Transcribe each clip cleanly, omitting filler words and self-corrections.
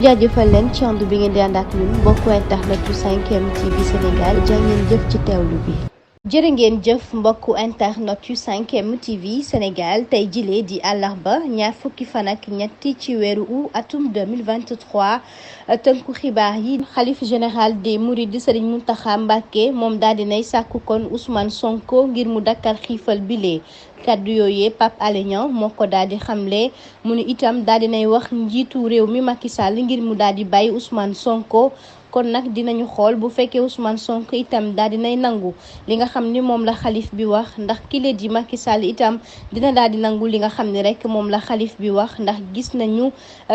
jaajëfal leen ci ànd bi ngeen di ànd ak ñun mbokku internet yu 5M TV Sénégal jaa ngeen jëf ci teewlu bi. jërë ngeen jëf mbokku internet yu 5M TV Sénégal tey jilee di àllarba ñaar fukki fan ak ñetti ci weeru août atum 2023 tënku xibaar yi xalif général des mourides Serigne Mountakha Mbacké moom daal dinay sàkku kon Ousmane Sonko ngir mu dakkal xiifal bile. kaddu yooyee Pape Alé Niang moo ko daal di xamle mu ni itam daal dinay wax njiitu réew mi Macky Sall ngir mu daal di bàyyi Ousmane Sonko kon nag dinañu xool bu fekkee Ousmane Sonko itam daal dinay nangu li nga xam ni moom la xalif bi wax ndax kile di Macky Sall itam dina daal di nangu li nga xam ni rek moom la xalif bi wax ndax gis nañu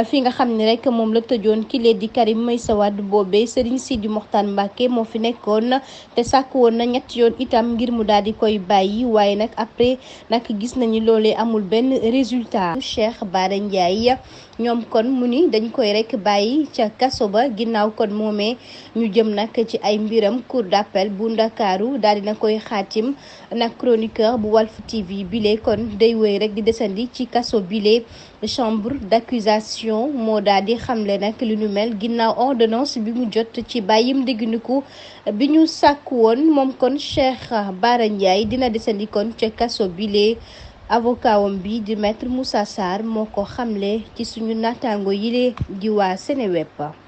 fi nga xam ni rek moom la tëjoon kile di Karim Meïssa Wade boobee Serigne Sidi Mokhtar Mbacké moo fi nekkoon te sàkk woon na ñetti yoon itam ngir mu daal di koy bàyyi waaye nag après nag gis nañu loolee amul benn résultat. Cheikh Bara Ndiaye ñoom kon mu ni dañ koy rek bàyyi ca kaso ba ginnaaw kon moomee ñu jëm nag ci ay mbiram cour d'appel bu Ndakaaru daal dina koy xaatim nag chroniqueur bu Walf TV bile kon day wéy rek di desandi ci kaso bile. chambre d'accusation moo daal di xamle nag li nu mel ginnaaw ordonnance bi mu jot ci bàyyim dégganiku bi ñu sàkk woon moom kon Cheikh Bara Ndiaye dina desandi kon ca kaso bile. avocat wam bi di maître Moussa Sarr moo ko xamle ci suñu naataango yile di waa Seneweb.